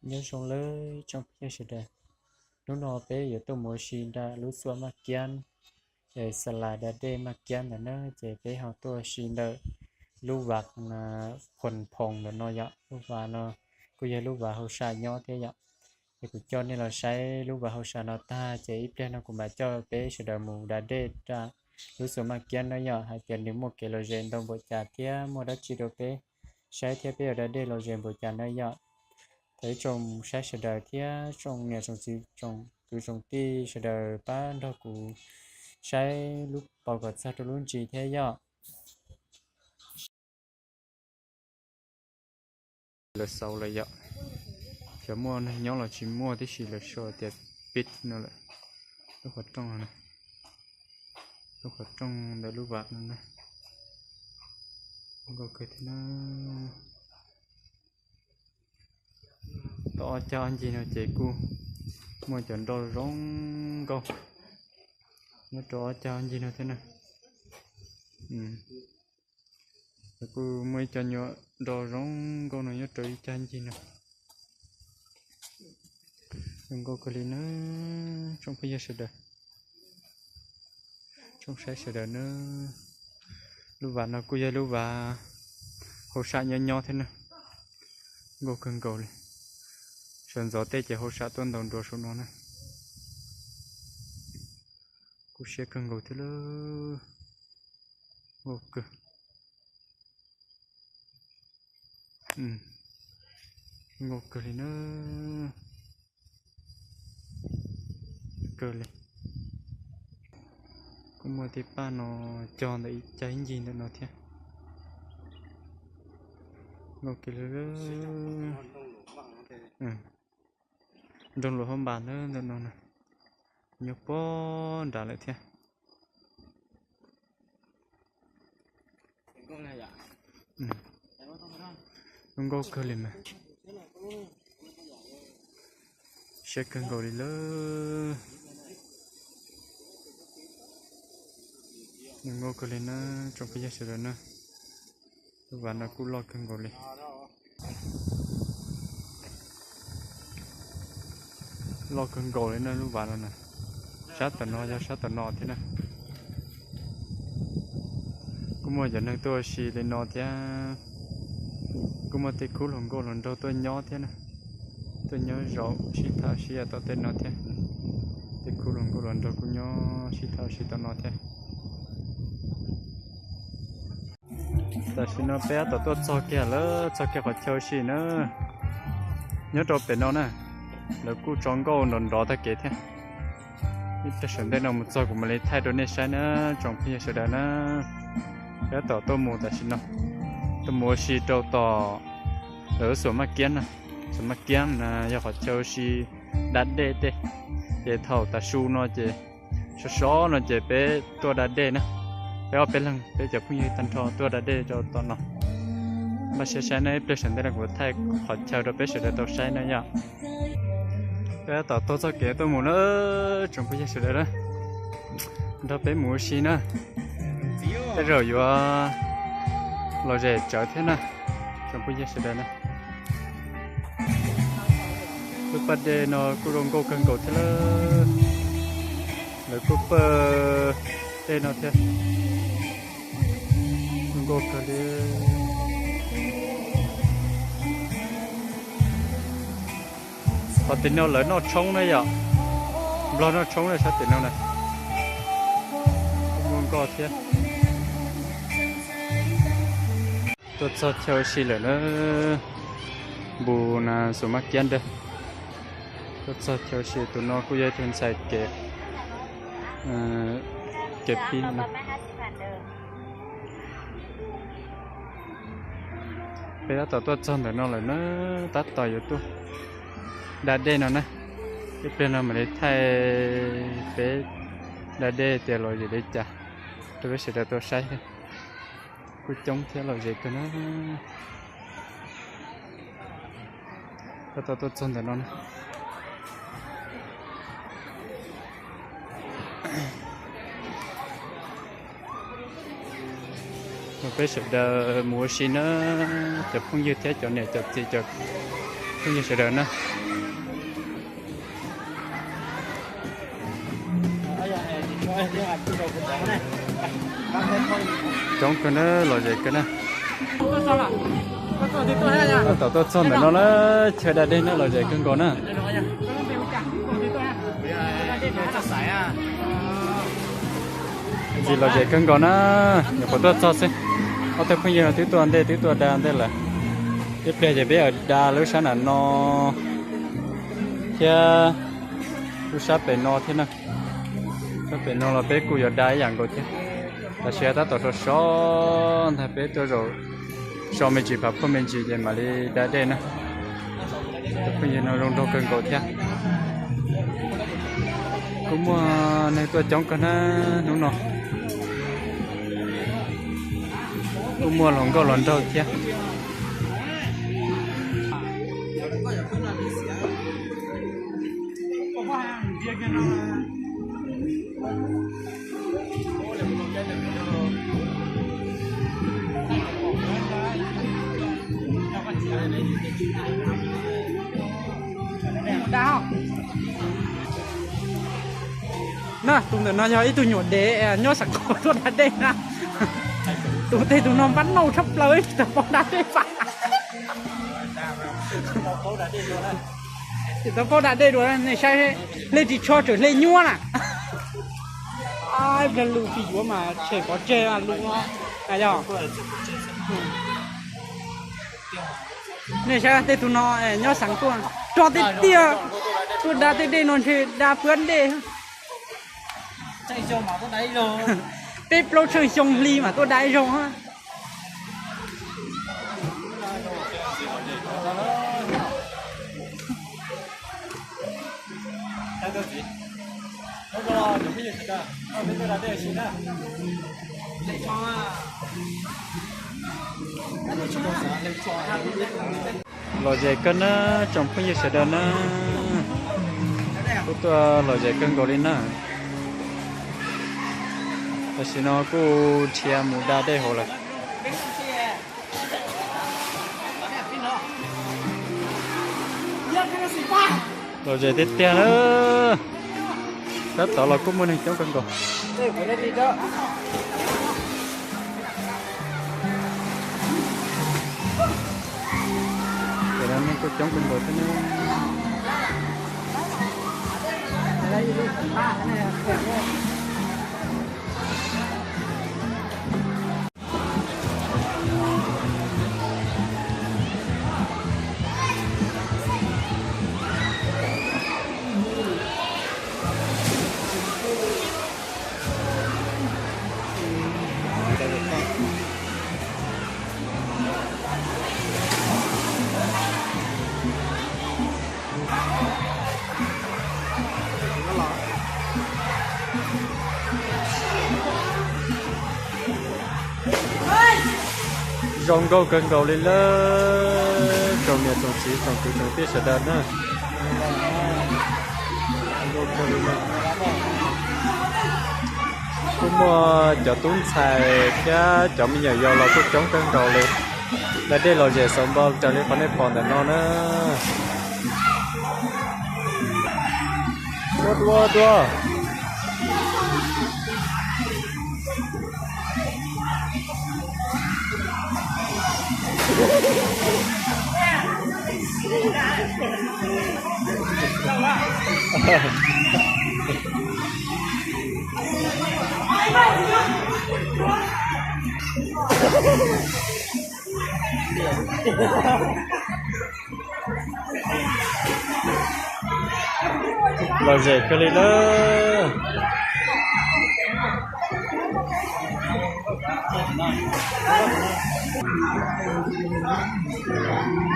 Nyob zoo lawm tsoom phooj ywg sawv daws, hnub no peb yuav tuaj mus ua si nram lub xuam Maj Kiab, es xa las da dej Maj Kiab ntawd na, ces peb ho tuaj ua si ntawm lub vaj Phoos Phoos ntawm no yom. Lub vaj no kuj yog lub vaj hauj sam nyob thiab yom. Ces kuv coj nej los saib lub vaj hauj sam no tag ces ib pliag no kuv mam coj peb sawv daws mus da dej rau lub xuam Maj Kiab na yom, hais tias nws muaj kev lom zem ntau npaum cas thiab muaj dab tsi rau peb saib thiab peb yuav da dej lom zem npaum cas na yom. Thov ib tsoom saib sawv daws thiab tsoom niam tsoom txiv tsoom kwv tsoom tij sawv daws pab nrog kuv saib lub pau kom txog rau lub ntsis thiab yom. Lawv xauv lawm yom. Xyov muaj neeg nyob los tsis muaj tib si, lawv sau tias pib no lawm. Lub qhov rooj no, lub qhov rooj ntawm lub vaj no na. Nkauj kawg thiab na. Tau ob cag ob ncig no ces kuj muaj cov nroj zoo nkauj nyob rau ob cag ob ncig no thiab na. Kuj muaj ib co nyuam nroj zoo nkauj no nyob rau ib cag ncig no. Zoo nkauj kawg li na, tsoom phooj ywg sawv daws, tsoom saib sawv daws na. Lub vaj no kuj yog lub vaj hauj sam nyob nyob thiab na. Nkauj kawg nkaus li. Sawv ntxov tej ces hauj sam tuaj ntaus nruas saum no na. Kuj siab kawg nkaus thiab lawm. Nkauj kawg. Nkauj kawg li na. Kawg li. Kuj muaj tej paj no cog ntawm ib cag ib ncig ntawm no thiab. Nkauj kawg li. Nroog Luas Hab Npas ntawm no na, nyob puag nrad lawm thiab. Zoo nkauj kawg li mas. Siab kawg nkaus li lawm. Zoo nkauj kawg li na, tsoom phooj ywg sawv daws na. Lub vaj no kuj loj kawg nkaus li. Loj kawg nkaus li na lub vaj no na. Sab tom no yog sab tom no thiab na. Kuj muaj cov neeg tuaj ua si li no thiab. Kuj muaj tej khub hluas nkauj hluas nraug tuaj nyob thiab na. Tuaj nyob zaum sib tham sib yav tom tej no thiab. Tej khub hluas nkauj hluas nraug kuj nyob sib tham sib tom no thiab. Tam sim no peb tab tom tuaj txog kiag lawm, txog kiag qhov chaw ua si na. Nyob rau pem no na, lawv kuj tso nkauj nrov nrov tag kev thiab. Ib pliag sawv ntej no mus txog kuv mam li thaij rau nej saib na, tsoom phooj ywg sawv daws na. Peb tab tom tuaj mus tam sim no, tuaj mus ua si rau tom lawv xuam Maj Kiab na. Xuam Maj Kiab na yog qhov chaw ua si da dej tej, ces thaum tav su no ces sov sov no ces peb tuaj da dej na. Peb ob peb leeg, peb cov phooj ywg tag nrho tuaj da dej rau tom no. Npaj siab saib na, ib pliag sawv ntej no kuv thaij qhov chaw rau peb sawv daws tau saib na yom. Peb tab tom taug txoj kev tuaj mus na, tsoom phooj ywg sawv daws na, nrog peb mus ua si na. Tej zaum yuav lom zem tsawv thiab na, tsoom phooj ywg sawv daws na. Lub pas dej no kuj zoo nkauj kawg nkaus thiab lawm. Lawv kuj pawj dej no thiab. Zoo nkauj kawg li. Qhov tim no lawv noj tshoob na yom. Nplog noj tshoob na sab tim no na. Kuj muaj nkoj thiab. Tuaj txog chaw ua si lawm na, npus na xuam Maj Kiab ntawd. Tuaj txog chaw ua si, tus no kuj yog ib tug ntxhais kev, kev pib no. Peb tab tom tuaj txog ntawm no lawm na, tab tom yuav tuaj da dej no na. Ib pliag no mam li thaij peb da dej tias lom zem li cas rau peb sawv daws tau saib thiab. Kuj coob thiab lom zem kawg na. Tab tom tuaj txog ntawm no na. Peb sawv daws mus ua si na, cov phooj ywg thiab cov niam cov txiv, cov Phooj ywg sawv daws na. Coob kawg na, lom zem kawg na. Tab tom tuaj txog ntawm no na, chaw da dej na, lom zem kawg nkaus na. Ntxim lom zem kawg nkaus na, nyuam qhuav tuaj txog xwb. Ob tug phooj ywg no twb tuaj ntej, twb tuaj da ntej lawm. Ib pliag ces peb da lub sab nram no thiab lub sab pem no thiab na. Sab pem no los peb kuj yuav da ib yam nkaus thiab. Tam sim tab tom sov sov ntag, peb tuaj zaum so me ntsis phav phuaj me ntsis ces mam li da dej na. Tus phooj ywg no zoo nraug kawg nkaus thiab. Kuj muaj neeg tuaj coob kawg na hnub no. Kuj muaj hluas nkauj hluas nraug thiab. Na, tus ntawm no yog ib tug nyuam dev nyob Xeev Khuam tuaj da dej na. Tus tej tus no npab nauj tshaj plaws, tsis tau paub da dej pam. Tsis tau paub da dej dua, nej saib, hle ris tsho tseem hle nyuaj na. Ib pliag lus tsis yuav mas tshem pov tseg lus no. Yog nej saib tej tus no nyob Xeev tuaj, rog tiag tiag, tuaj da tej dej no ntshe da puab dej. Peb plaub tsheej xyoo hli mas tuaj da ib zaug. Lom zem kawg na, tsoom phooj ywg sawv daws na, kuj tuaj lom zem kawg nkaus li na. Tam sim no kuj dhia mus da dej hauv lawm. Lom zem tiag tiag na. Tab tom los kuj muaj neeg coob kawg nkaus. Tam no neeg kuj coob kawg nkaus thiab na. Zoo nkauj kawg nkaus li lawm, tsoom niam tsoom txiv tsoom kwv tsoom tij sawv daws na. Kuj muaj cov tub ntxhais thiab cov me nyuam yaus los kuj coob kawg nkaus li. Da dej lom zem xaus npau raws li qhov nej pom ntawm no na. Ua dua dua. Lom zem kawg li lawm.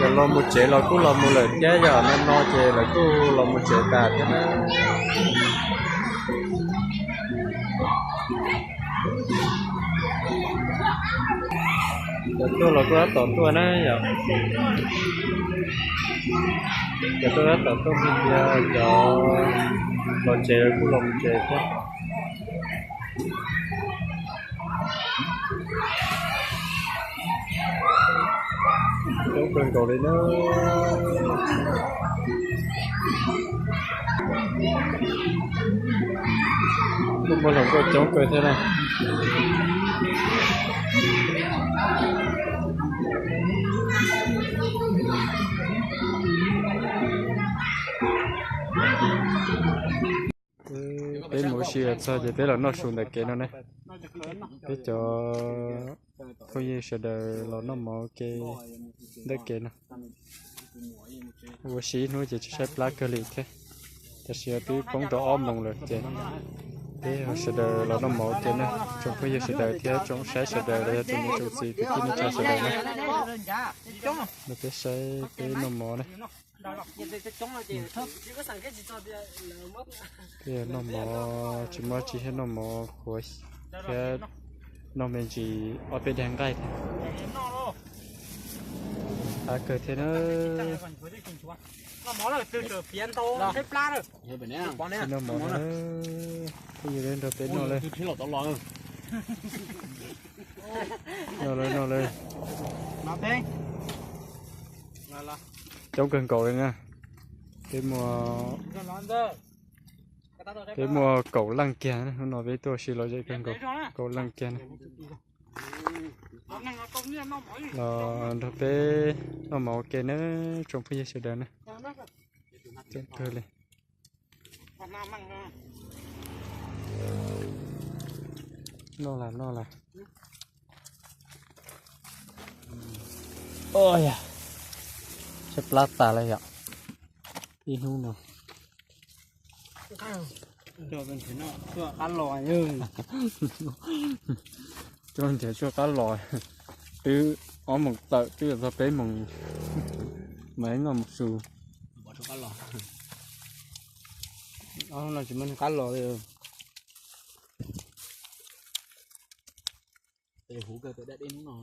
Cov los mus tsev los kuj los mus lawm thiab, yog no no ces lawv kuj los mus tsev tas thiab na. Cov tuaj los kuj tab tom tuaj na yom. Cov tuaj tab tom tuaj, cov los tsev los kuj los mus tsev thiab. Coob kawg nkaus li na. Kuj muaj hluas nkauj coob kawg thiab na. Peb mus ua si txog ces peb los noj su ntawm kev no ne. Peb cov phooj ywg sawv daws los noj mov ua ke ntawm kev no. Ua si ib hnub ces tsis saib plab kawg li thiab. Tam sim twb poob rau ob moos lawm ces peb sawv daws los noj mov ua ke na. Tsoom phooj ywg sawv daws thiab tsoom saib sawv daws los yog tsoom niam tsoom txiv kwv tij neej tsa sawv daws na. Los peb saib peb noj mov na. Peb noj mov tsis muaj tsi thiab, noj mov qhuav thiab, noj me ntsis ob peb daim nqaij thiab. Qab kawg thiab na. Noj mov na, phooj ywg nrog peb noj lawm. Noj lawm, noj lawm. Coob kawg nkaus li na. Peb muaj, peb muaj kaum leej kiag, hnub no peb tuaj ua si los ze kawg nkaus, kaum leej kiag na. Los nrog peb noj mov ua ke na, tsoom phooj ywg sawv daws na. Coob kawg li. Noj las, noj las. Saib plab tas lawm yom. Ib hnub no coj nrhiav tshuaj qab los, twb ob moos tawm twb yuav txog peb moos mas noj mus su. Ob hnub no tsis muaj neeg qab los li. Huv kawg, dab deb hnub no.